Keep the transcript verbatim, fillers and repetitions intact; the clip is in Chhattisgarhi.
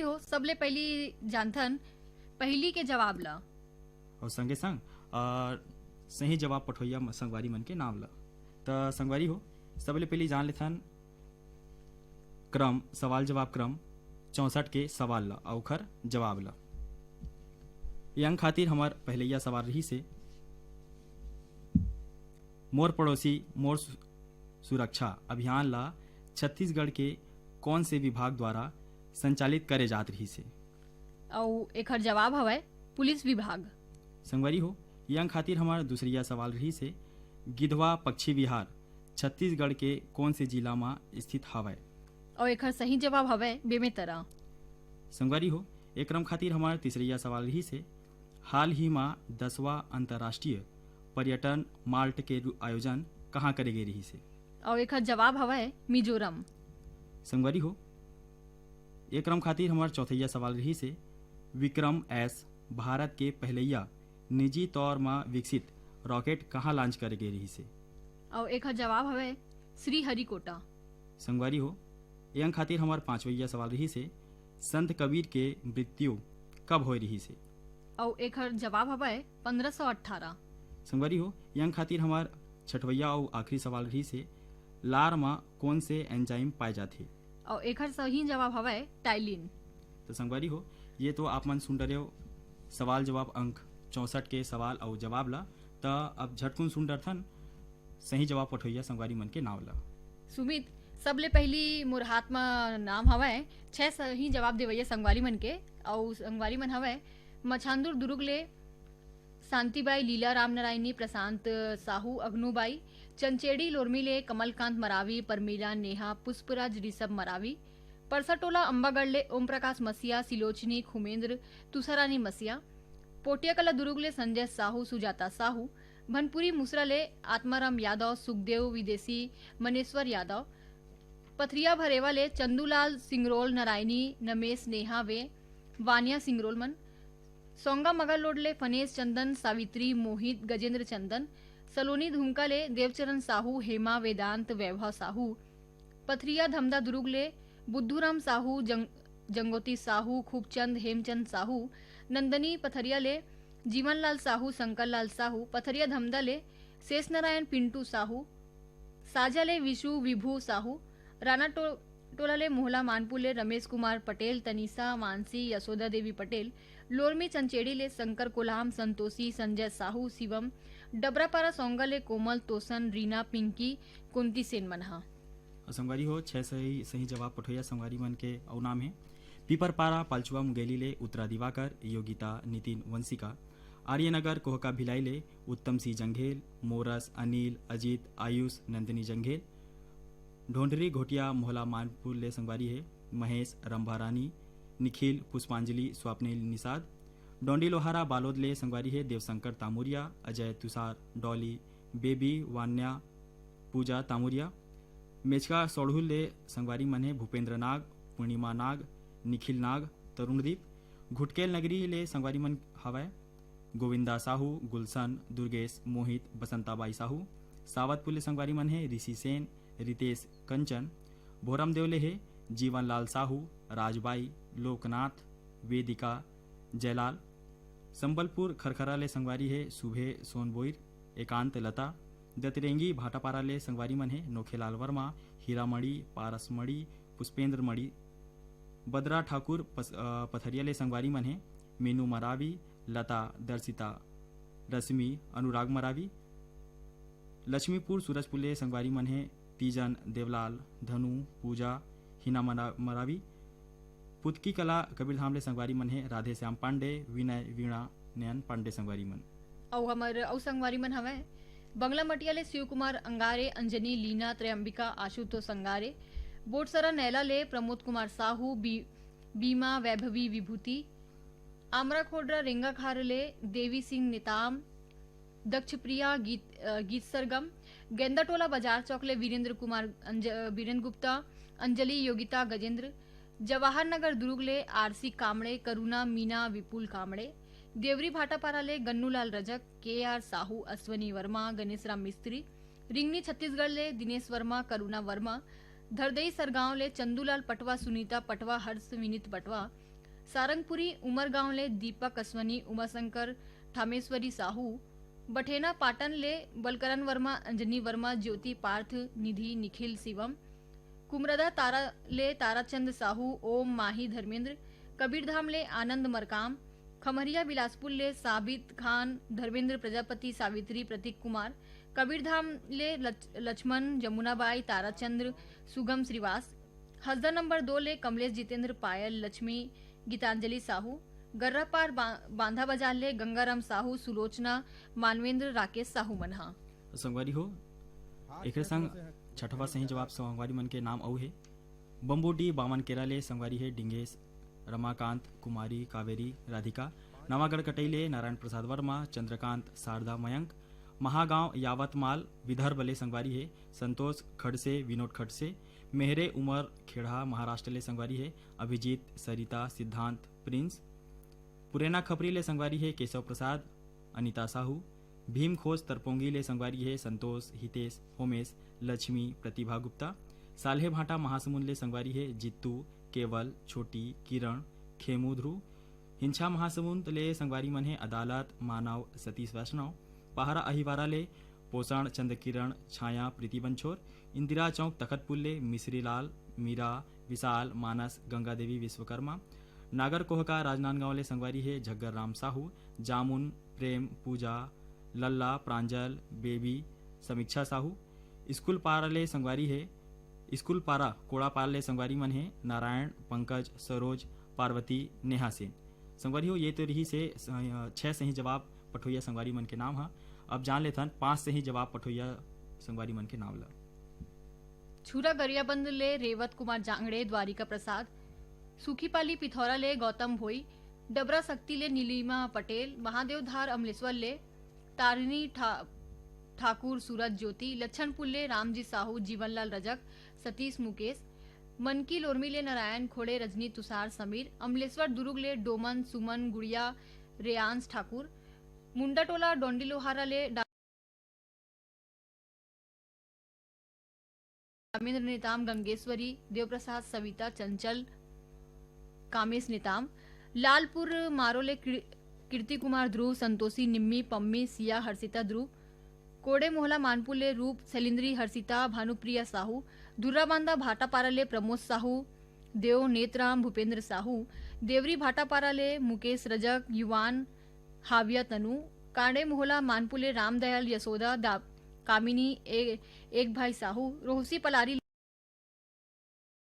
हो, सबले पहिली जानथन पहिली के जवाब ल। अउ संगे संग, अ, सही जवाब पठोइया म-, संगवारी मन के नाम ल। त संगवारी हो, सबले पहिली जान लेथन क्रम, सवाल जवाब क्रम चौसठ के सवाल ल अउ ओखर जवाब ल। ये अंक खातिर हमर पहिलैया सवाल रहिस हे, मोर पड़ोसी मोर सु-, सुरक्षा अभियान ला छत्तीसगढ़ के कौन से विभाग द्वारा संचालित करे जात रहिस हे? अउ एखर जवाब हवय पुलिस विभाग। संगवारी हो, ये अंक खातिर हमर दूसरइया सवाल रहिस हे, गिधवा पक्षी विहार छत्तीसगढ़ के कौन से जिला म स्थित हवय? अउ एखर सही जवाब हवय बेमेतरा। संगवारी हो, ए क्रम खातिर हमर तीसरइया सवाल रहिस हे, हाल ही म दसवां अंतर्राष्ट्रीय पर्यटन मार्ट के रू-, आयोजन कहाँ करे गे रहिस हे? अउ एखर जवाब हवय मिजोरम। संगवारी हो, ए क्रम खातिर हमर चौथइया सवाल रहिस हे, विक्रम एस भारत के पहिलइया निजी तौर म विकसित रॉकेट कहाँ लॉन्च करे गे रहिस हे? अउ एखर जवाब हवय श्रीहरिकोटा। संगवारी हो, ए अंक खातिर हमर पांचवइया सवाल रहिस हे, संत कबीर के मृत्यु कब होय रहिस हे? अउ एखर जवाब हवय पंद्रह सौ अट्ठारह। संगवारी हो, ए अंक खातिर हमर छठवइया अउ आखिरी सवाल रहिस हे, लार म कौन से एंजाइम पाए जाथे? अउ एखर सही जवाब हवय टाइलिन। तो संगवारी हो, ये तो आप मन सुन डरेव सवाल जवाब अंक चौसठ के सवाल अउ जवाब ला। त अब झटकुन सुन डरथन सही जवाब पठोइया संगवारी मन के नाव ला। सुमित, सबले पहिली मोर हाथ म नाम हवय छह सही जवाब देवइया संगवारी मन के, अउ संगवारी मन हवय मछांदुर दुरुग ले शांतिबाई, लीला रामनारायणी, प्रशांत साहू, अग्नूबाई, चंचेड़ी लोरमी ले कमलकांत मरावी, परमीला, नेहा, पुष्पराज, ऋषभ मरावी, परसाटोला अम्बागढ़ ले ओम प्रकाश मसिया, सिलोचनी, खुमेंद्र, तुषारानी मसिया, पोटियाकला दुरुग ले संजय साहू, सुजाता साहू, भनपुरी मुसरा ले आत्माराम यादव, सुखदेव विदेशी, मनेश्वर यादव, पथरिया भरेवा ले चंदूलाल सिंगरोल, नारायणी, नमेश, नेहा वे वानिया सिंगरोल मन, सोंगा मगरलोड ले फनेश चंदन, सावित्री, मोहित, गजेंद्र चंदन, सलोनी धुमका ले देवचरण साहू, हेमा, वेदांत, वैभव साहू, पथरिया धमदा दुरुग ले बुद्धूराम साहू, जंग-, जंगोती साहू, खूबचंद, हेमचंद साहू, नंदनी पथरिया ले जीवनलाल साहू, शंकरलाल साहू, पथरिया धमदा ले शेष नारायण पिंटू साहू, साजा ले विशु विभू साहू, राना टो-, टोला ले मोहला मानपुर ले रमेश कुमार पटेल, तनीषा, मानसी, यशोदा देवी पटेल, लोरमी चंचेड़ी ले शंकर कोलाम, संतोषी, संजय साहू, शिवम, डबरापारा सोंगा ले कोमल, तोसन, रीना, पिंकी, कुंती सेन मन ह। अउ संगवारी हो, छह सही, सही जवाब पठोइया संगवारी मन के अउ नाम हे पीपरपारा पालचुआ मुंगेली ले उत्तरा दिवाकर, योगिता, नितिन, वंशिका, आर्यनगर कोहका भिलाई ले उत्तम सिंह जंघेल, मोरस, अनिल, अजीत, आयुष, नंदिनी जंघेल, ढोंढरी घोटिया मोहला मानपुर ले संगवारी हे महेश, रंभा रानी, निखिल, पुष्पांजलि, स्वप्निल निषाद, डोंडी लोहारा बालोद ले संगवारी हे देवशंकर तामुरिया, अजय, तुषार, डॉली, बेबी, वान्या, पूजा तामुरिया, मेचका सोढ़ू ले संगवारी मन हे भूपेंद्र नाग, पूर्णिमा नाग, निखिल नाग, तरुणदीप, घुटकेल नगरी ले संगवारी मन हवय गोविंदा साहू, गुलशन, दुर्गेश, मोहित, बसंताबाई साहू, सावतपुर ले संगवारी मन हे ऋषि सेन, रितेश, कंचन, भोरमदेव ले हे जीवनलाल साहू, राजबाई, लोकनाथ, वेदिका, जयलाल, संबलपुर खरखरा ले संगवारी हे सुभे सोनबोईर, एकांत लता, दतरेंगी भाटापारा ले संगवारी मन हे नोखेलाल वर्मा, हीरामणि, पारसमणि, पुष्पेंद्र मणि, बदरा ठाकुर पस-, अ, पथरिया ले संगवारी मन हे मीनू मरावी, लता, दर्शिता, रश्मि, अनुराग मरावी, लक्ष्मीपुर सूरजपुर ले संगवारी मन हे तीजन, देवलाल, धनु, पूजा, हिना मरा-, मरावी, पुतकी कला कबीरधाम ले संगवारी मन हे राधे श्याम पांडे, विनय, वीणा, नयन पांडे संगवारी मन। अउ हमर अउ संगवारी मन हवय बंगला मटिया ले शिव कुमार अंगारे, अंजनी, लीना, त्रयंबिका, आशुतोष अंगारे, बोटसरा नैला ले प्रमोद कुमार साहू, बी-, बीमा, वैभवी, विभूति, आमरा खोडरा रेंगाखार ले देवी सिंह नेताम, दक्षप्रिया गीत, अ, गीत सरगम, गेंदाटोला बाजार चौक ले वीरेंद्र कुमार, अंज-, वीरेंद्र गुप्ता, अंजलि, योगिता, गजेंद्र, जवाहर नगर दुर्ग ले आरसी कामड़े, करुणा, मीना, विपुल कामड़े, देवरी भाटापारा ले गन्नूलाल रजक, केआर साहू, अश्वनी वर्मा, गणेशराम मिस्त्री, रिंगनी छत्तीसगढ़ ले दिनेश वर्मा, करुणा वर्मा, धरदेई सरगांव ले चंदूलाल पटवा, सुनीता पटवा, हर्ष विनीत पटवा, सारंगपुरी उमरगांव ले दीपक अश्वनी, उमाशंकर ठामेश्वरी साहू, बठेना पाटन ले बलकरण वर्मा, अंजनी वर्मा, ज्योति पार्थ, निधि निखिल शिवम, कुमरदा तारा ले ताराचंद साहू, ओम माही धर्मेंद्र, कबीरधाम ले आनंद मरकाम, खमरिया बिलासपुर ले साबित खान, धर्मेंद्र प्रजापति, सावित्री प्रतीक कुमार, कबीरधाम ले लच-, लक्ष्मण जमुनाबाई ताराचंद्र सुगम श्रीवास, हसदा नंबर दो ले कमलेश जितेंद्र पायल लक्ष्मी गीतांजलि साहू, गर्रापार बा-, बांधा बाजार ले गंगाराम साहू सुलोचना मानवेंद्र राकेश साहू मन हा। संगवारी हो, एकरे संग छठवा सही जवाब संगवारी मन के नाम अउ हे। बम्बूडी बामन केरा ले संगवारी हे डिंगेश रमाकांत कुमारी कावेरी राधिका। नवागढ़ कटई ले नारायण प्रसाद वर्मा, चंद्रकांत, शारदा, मयंक। महागांव यावतमाल विदर्भ ले संगवारी हे संतोष खडसे, विनोद खडसे। मेहरे उमर खेड़ा महाराष्ट्र ले संगवारी हे अभिजीत, सरिता, सिद्धांत, प्रिंस। पुरेना खपरी ले संगवारी हे केशव प्रसाद, अनिता साहू। भीम खोज तरपोंगी ले संगवारी हे संतोष, हितेश, होमेश, लक्ष्मी, प्रतिभा गुप्ता। साल्हे भाटा महासमुंद ले संगवारी हे जित्तू, केवल, छोटी, किरण, खेमू, ध्रुव। हिंछा महासमुंद ले संगवारी मन हे अदालत, मानव, सतीश वैष्णव। पहारा अहिवारा ले पोषण, चंद्रकिरण, छाया, प्रीति बंछोर। इंदिरा चौक तखतपुर ले मिश्रीलाल, मीरा, विशाल, मानस, गंगा देवी, विश्वकर्मा। नागर कोहका राजनांदगांव ले संगवारी हे झग्गर राम साहू, जामुन, प्रेम, पूजा, लल्ला, प्रांजल, बेबी, समीक्षा साहू। स्कूल पारा ले संगवारी हे, स्कूल पारा कोड़ा पारा ले संगवारी मन हे नारायण, पंकज, सरोज, पार्वती, नेहा सेन। संगवारी हो, ये तो रही से स-, छह सही जवाब पठोइया संगवारी मन के नाम हा। अब जान लेथन पांच सही जवाब पठोइया संगवारी मन के नाम ला। छुरा गरियाबंद ले रेवत कुमार जांगड़े, द्वारिका प्रसाद, सुखीपाली पिथौरा ले गौतम भोई, डबरा शक्ति ले नीलिमा पटेल, महादेव धार अमलेश्वर ले तारिणी ठा-, ठाकुर, सूरज ज्योति, लक्षणपुर ले रामजी साहू, जीवनलाल रजक, सतीश मुकेश, मनकी लोरमी ले नारायण खोड़े, रजनी तुषार समीर, अमलेश्वर दुरुग ले डोमन सुमन गुड़िया, रेयांश ठाकुर, मुंडाटोला डोंडी लोहारा ले डा-, रामेंद्र नेताम, गंगेश्वरी, देवप्रसाद, सविता, चंचल, कामेश नेताम, लालपुर मारो ले कृ-, कीर्ति कुमार ध्रुव, संतोषी, निम्मी, पम्मी, सिया, हर्षिता ध्रुव, कोड़े मोहला मानपुर ले रूप, सलिंद्री, हर्षिता, भानुप्रिया साहू, दुर्राबांदा भाटापारा ले प्रमोद साहू, देव, नेतराम, भूपेंद्र साहू, देवरी भाटापारा ले मुकेश रजक, युवान, हाविया तनु, कांडे मोहला मानपुर ले रामदयाल, यशोदा, दा-, कामिनी, ए-, एक भाई साहू, रोहसी पलारी